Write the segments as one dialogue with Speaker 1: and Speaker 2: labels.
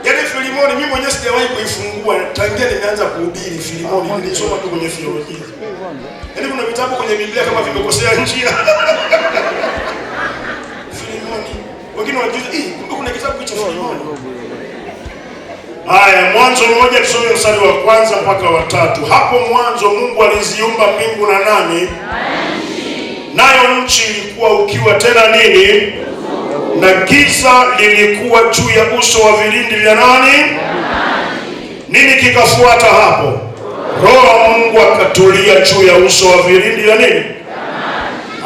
Speaker 1: Yaani Filimoni mimi mwenyewe sijawahi kuifungua tangia nimeanza kuhubiri Filimoni, nilisoma tu kwenye theolojia. Yaani kuna vitabu kwenye Biblia kama vimekosea njia. Filimoni. Wengine wanajiuliza, kumbe kuna kitabu cha Filimoni. Haya, Mwanzo 1 tusome mstari wa 1 mpaka wa 3. Hapo mwanzo Mungu aliziumba mbingu na nani? Nayo nchi ilikuwa ukiwa tena nini? Na giza lilikuwa juu ya uso wa vilindi vya nani? Nini kikafuata hapo? Roho wa Mungu akatulia juu ya uso wa vilindi vya nini?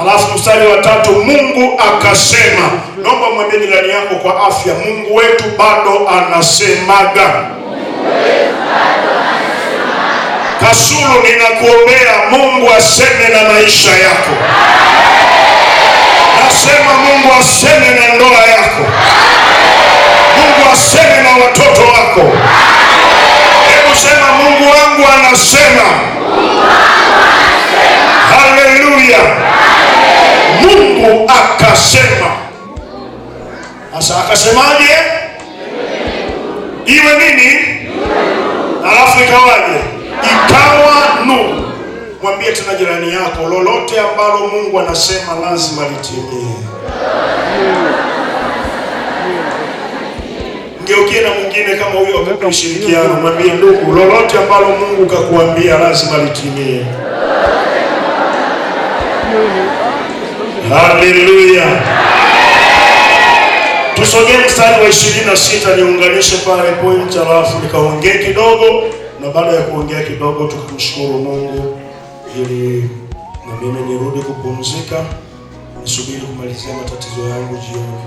Speaker 1: Alafu mstari wa 3, Mungu akasema. Naomba mwambie jirani yako kwa afya, Mungu wetu bado anasemaga. Kasulu, ninakuombea Mungu aseme na maisha yako. Nasema Mungu aseme na ndoa yako. Mungu aseme na watoto wako. Hebu sema Mungu wangu anasema. Haleluya. Mungu akasema. Sasa akasemaje? Iwe nini? Alafu ikawaje? Ikawa nuru. Mwambie tena jirani yako, lolote ambalo Mungu anasema lazima litimie. Mgeukie na mwingine kama huyo akupe ushirikiano, mwambie ndugu, lolote ambalo Mungu kakuambia lazima litimie. Haleluya. Tusogee mstari wa 26, niunganishe pale point alafu nikaongee kidogo, na baada ya kuongea kidogo tukamshukuru Mungu ili na mimi nirudi kupumzika, nisubiri kumalizia matatizo yangu jioni.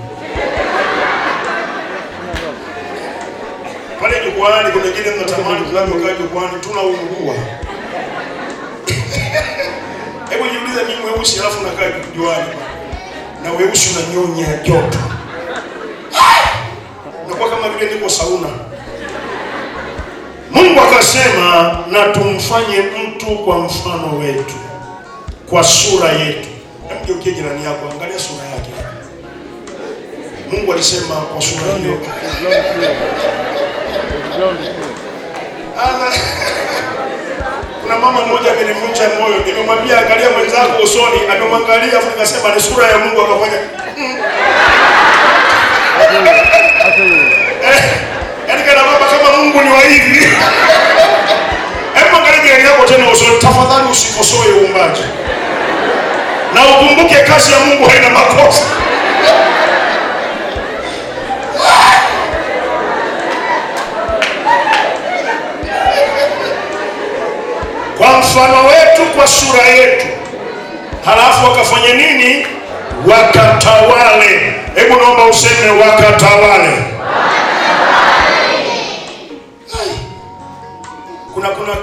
Speaker 1: Pale jukwaani kuna wengine mnatamani kulala jukwaani, tunaungua. Hebu jiulize, mimi mweusi alafu nakaa juani na weusi unanyonya joto. Nakuwa kama vile niko sauna. Mungu akasema, na tumfanye mtu kwa mfano wetu, kwa sura yetu. Hebu geukie jirani yako, angalia sura yake. Mungu alisema kwa sura hiyo. Kuna mama mmoja amenivunja moyo, nimemwambia angalia mwenzako usoni, amemwangalia afu nikasema ni sura ya Mungu, akafanya yaani kana baba kama Mungu ni wa hivi. Hebu angalia jirani yako tena usoni, tafadhali usikosoe uumbaji. Na ukumbuke kazi ya Mungu haina makosa. Kwa mfano wetu, kwa sura yetu. Halafu wakafanya nini? Wakatawale. Hebu naomba useme wakatawale.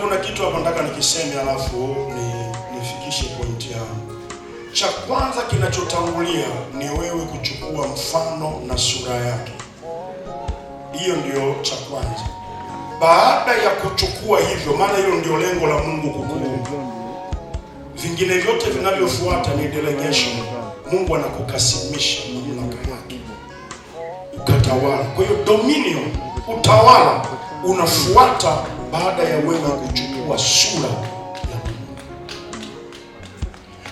Speaker 1: Kuna kitu hapa nataka nikiseme alafu nifikishe point yangu. Cha kwanza kinachotangulia ni wewe kuchukua mfano na sura yake. Hiyo ndio cha kwanza. Baada ya kuchukua hivyo, maana hilo ndio lengo la Mungu kukuumba. Vingine vyote vinavyofuata ni delegation. Mungu anakukasimisha mamlaka yake, ukatawala. Kwa hiyo dominion, utawala unafuata baada ya wewe kuchukua sura ya Mungu.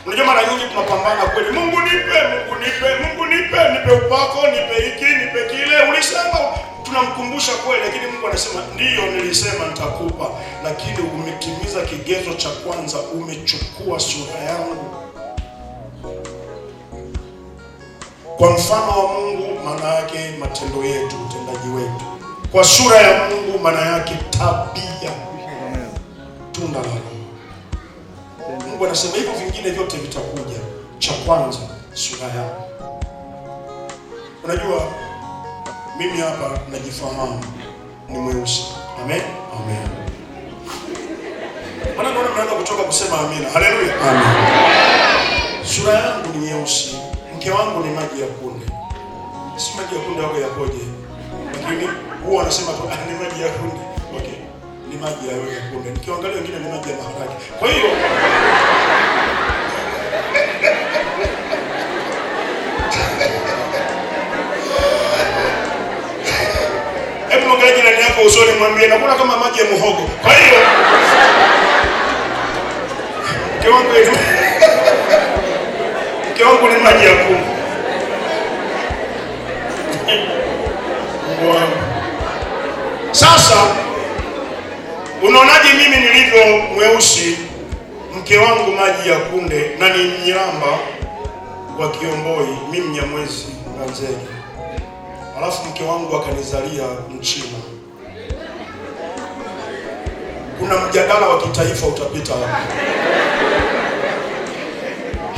Speaker 1: Unajua mara nyingi tunapambana kweli, Mungu nipe, Mungu nipe, Mungu nipe, nipe upako, nipe hiki, nipe kile, ulisema. Tunamkumbusha kweli, lakini Mungu anasema ndiyo nilisema nitakupa, lakini umetimiza kigezo cha kwanza, umechukua sura yangu. Kwa mfano wa Mungu, maana yake matendo yetu, utendaji wetu. Kwa sura ya Mungu, maana yake tabia, tunda la Roho. Mungu anasema hivyo vingine vyote vitakuja, cha kwanza sura yangu. Unajua mimi hapa najifahamu ni mweusi. Amen. Amen. Maana naona mnaanza kuchoka kusema amina. Haleluya. Amen. Sura yangu ni nyeusi. Mke wangu ni maji ya kunde. Si maji ya kunde wako yakoje? Lakini huwa anasema tu ni maji ya kunde. Okay. Ni maji ya kunde. Nikiangalia wengine ni maji ya maharage. Kwa hiyo usoni, mwambie nakula kama maji ya muhogo. Kwa hiyo mke wangu mke wangu ni maji ya kunde. Mungu wangu. Sasa unaonaje mimi nilivyo mweusi, mke wangu maji ya kunde, na ni Mnyiramba wa Kiomboi, mimi Mnyamwezi wa Nzega. Alafu mke wangu akanizalia Mchina. Kuna mjadala wa kitaifa utapita hapa.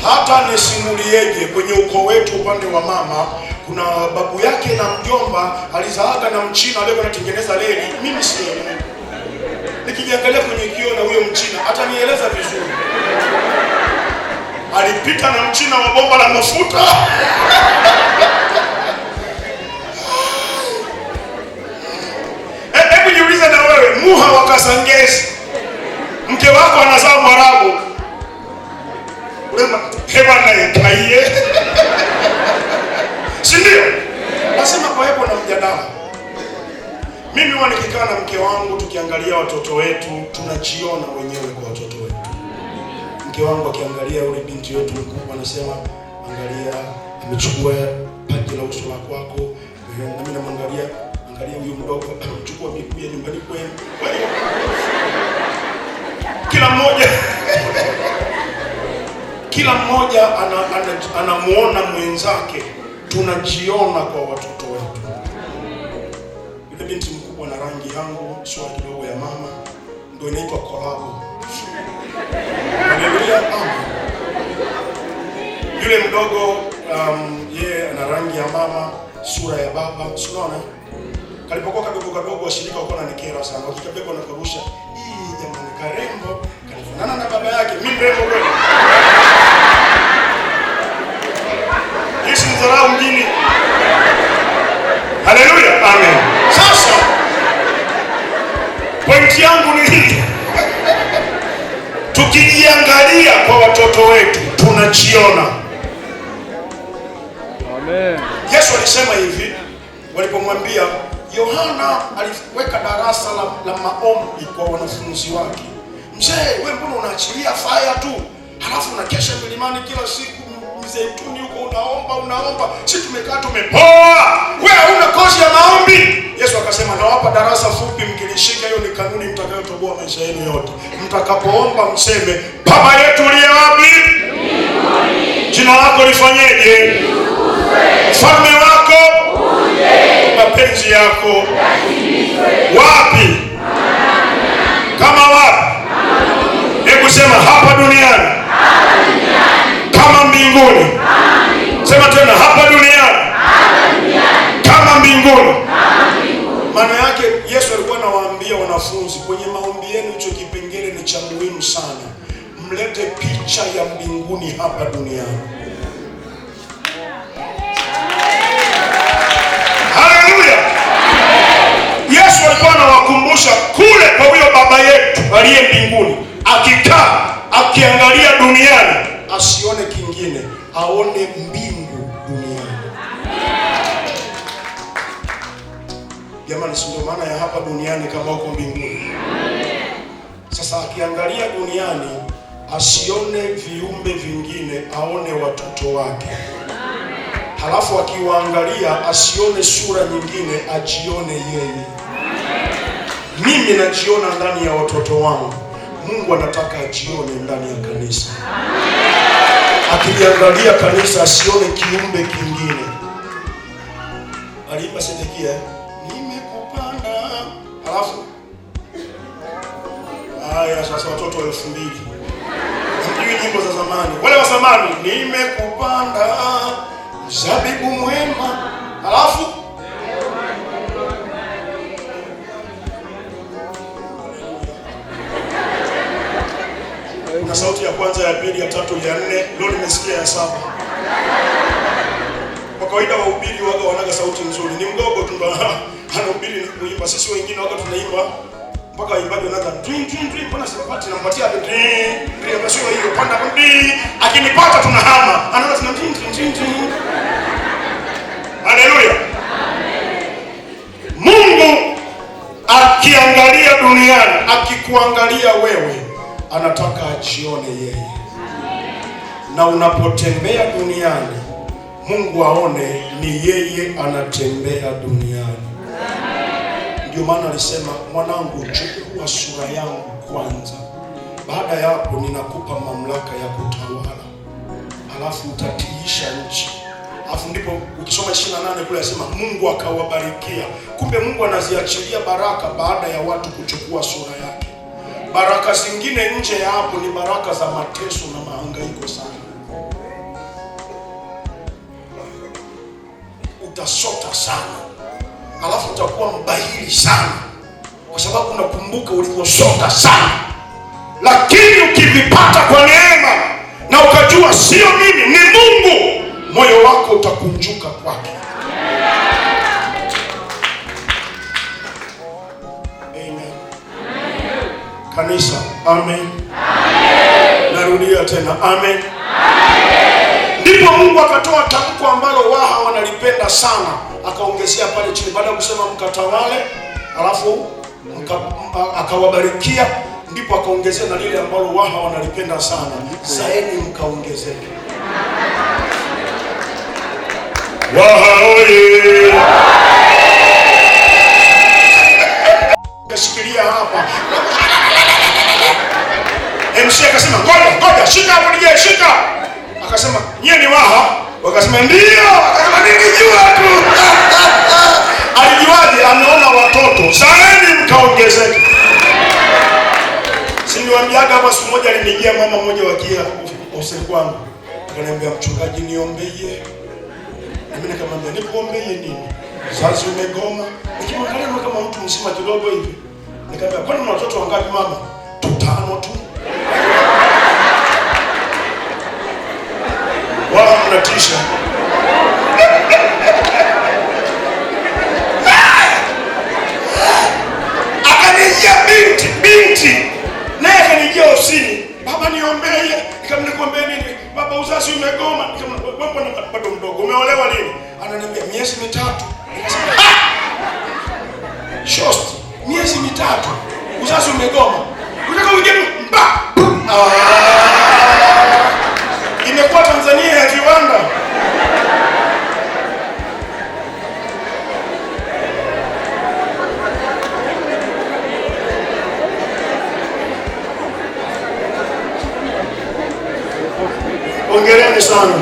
Speaker 1: Hata nisimulieje kwenye ukoo wetu upande wa mama kuna babu yake na mjomba alizaaga na Mchina aliyekuwa anatengeneza reli. Mimi sielewi. Nikijiangalia kwenye kioo na huyo Mchina atanieleza vizuri. Alipita na Mchina wa bomba la mafuta. Hebu jiulize na wewe, Muha wa Kasangezi, mke wako anazaa Mwarabu. Unasema hewa na ikaiye. Si ndio? Lazima kuwepo na mjadala. Mimi huwa nikikaa na mke wangu tukiangalia watoto wetu, tunajiona wenyewe kwa watoto wetu. Mke wangu akiangalia yule binti wetu mkubwa anasema, angalia amechukua paji la uso la kwako. Na mimi namwangalia, angalia huyu mdogo amechukua miguu ya nyumbani kwenu. Kwa hiyo kila mmoja anamuona mwenzake, tunajiona kwa watoto wetu. Yule binti mkubwa na rangi yangu, sura kidogo ya mama, ndio inaitwa kolabo. Haleluya, amen. Yule mdogo yeye ana rangi ya mama, sura ya baba, si unaona? Kalipokuwa kadogo kadogo, washirika walikuwa wananikera sana. Wakikabeba na kurusha, hii jamani karembo, kalifanana na baba yake. Mimi mrembo kweli? Yesu mdharau mjini. Haleluya, amen. Sasa pointi yangu ni hii. Tukijiangalia kwa watoto wetu tunajiona.
Speaker 2: Amen.
Speaker 1: Yesu alisema hivi walipomwambia Yohana aliweka darasa la maombi kwa wanafunzi wake. Mzee, wewe mbona unaachilia fire tu? Halafu unakesha milimani kila siku Mzeituni huko unaomba. Sisi tumekaa tumepoa. Wewe hauna kozi ya maombi. Yesu akasema nawapa darasa fupi, mkilishika hiyo ni kanuni mtakayotoboa maisha yenu yote. Mtakapoomba mseme, Baba yetu uliye wapi? Jina lako lifanyeje? Ufalme wako uje, mapenzi yako wapi? Kama wapi? Hebu sema hapa duniani kama mbinguni. Sema tena hapa duniani kama mbinguni. Maana yake Yesu alikuwa anawaambia wanafunzi, kwenye maombi yenu hicho kipengele ni cha muhimu sana. Mlete picha ya mbinguni hapa duniani. Haleluya. Yesu alikuwa anawakumbusha kule kwa huyo baba yetu aliye mbinguni, akikaa akiangalia duniani asione kingine, aone mbingu duniani. Jamani, si ndio maana ya hapa duniani kama huko mbinguni? Sasa akiangalia duniani asione viumbe vingine, aone watoto wake. Halafu akiwaangalia asione sura nyingine, ajione yeye. Mimi najiona ndani ya watoto wangu. Mungu anataka ajione ndani ya kanisa. Akiliangalia kanisa asione kiumbe kingine. Aliimba Sedekia, nimekupanda. Halafu haya sasa watoto 2000. Hamjui nyimbo za zamani. Wale wa zamani, nimekupanda mzabibu mwema. Halafu kuna sauti ya kwanza, ya pili, ya tatu, ya nne. Leo nimesikia ya saba. Kwa kawaida wahubiri waga wanaga sauti nzuri, ni mdogo tu ndo anahubiri na kuimba. Sisi wengine waga tunaimba mpaka waimbaji wanaanza twin twin twin, mbona sipati, nampatia hapo twin twin, basi hiyo panda hapo twin, akinipata tunahama, anaanza tuna twin twin twin twin. Haleluya. Mungu Akikuangalia wewe, anataka ajione yeye. Na unapotembea duniani, Mungu aone ni yeye anatembea duniani. Ndio maana alisema, mwanangu, chukua sura yangu kwanza, baada ya hapo ninakupa mamlaka ya kutawala, alafu utatiisha nchi. Alafu ndipo ukisoma 28 kule anasema Mungu akawabarikia. Kumbe Mungu anaziachilia baraka baada ya watu kuchukua sura yake. Baraka zingine nje ya hapo ni baraka za mateso na mahangaiko sana. Utasota sana, alafu utakuwa mbahili sana, kwa sababu unakumbuka ulivyosota sana. Lakini ukivipata kwa neema na ukajua sio mimi, ni Mungu, moyo wako utakunjuka kwake. Amen. Kanisa, amen. Amen. Narudia tena, amen. Amen. Ndipo Mungu akatoa tamko ambalo Waha wanalipenda sana, akaongezea pale chini, baada ya kusema mkatawale, alafu akawabarikia, ndipo akaongezea na lile ambalo Waha wanalipenda sana, zaeni mkaongezeke. Waha oye! Kashikilia hapa. MC akasema ngoja ngoja, shika hapo DJ, shika. Akasema nyie ni Waha? Wakasema ndio. Akasema nilijua tu. Alijuaje? Ameona watoto. Zaeni mkaongezeke. Si niwaambiaga hapa, siku moja alinijia mama mmoja wa kia ofisini kwangu. Akaniambia, mchungaji, niombee. Na mimi nikamwambia, nikuombee nini? Sasa umegoma. Nikimwangalia kama mtu mzima kidogo hivi. Nikamwambia, kwani una watoto wangapi mama? 5 tu. Wao mnatisha. Akanijia binti. Naye akanijia ofisini. Baba niombee. Nikamwambia nikuombee nini? Baba uzazi umegoma. Nikamwambia wewe bado mdogo. Umeolewa lini? Ananiambia miezi 3. Nikasema ah! Shost, miezi 3. Uzazi umegoma. Unataka uingie mba. Imekuwa Tanzania ya viwanda. Hongereni sana.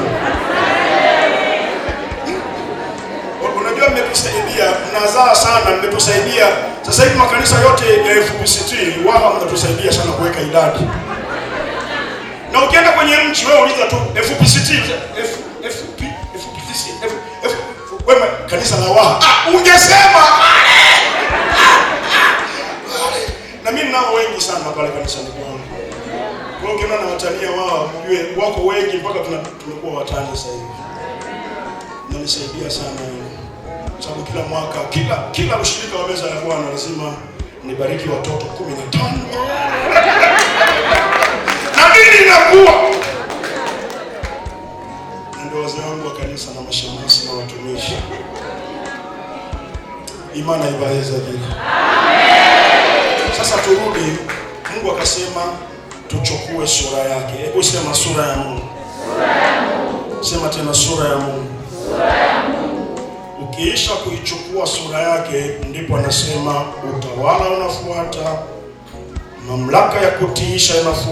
Speaker 1: Unajua mmetusaidia, mnazaa sana, mmetusaidia. Sasa hivi makanisa yote ya FPCT Waha mnatusaidia sana kuweka idadi. Na ukienda kwenye mchi wewe uliza tu FPCT, F F P F P C F F, wewe kanisa la Waha. Ah, ungesema. Na mimi nao wengi sana pale kanisani kwangu. Kwa hiyo ukiona na watania wao, mjue wako wengi mpaka tumekuwa watani sasa hivi. Nanisaidia sana hiyo. Sababu kila mwaka, kila ushirika wa meza ya Bwana lazima nibariki watoto 15. Na mimi ninakuwa. Na ndio wazee wangu wa kanisa na mashemasi na watumishi. Imani ibaweza vile. Amen. Sasa turudi, Mungu akasema tuchukue sura yake. Hebu sema sura ya Mungu. Sura ya Mungu. Sema tena sura ya Mungu. Sura ya Mungu. Ukiisha kuichukua sura yake, ndipo anasema utawala unafuata, mamlaka ya kutiisha inafuata.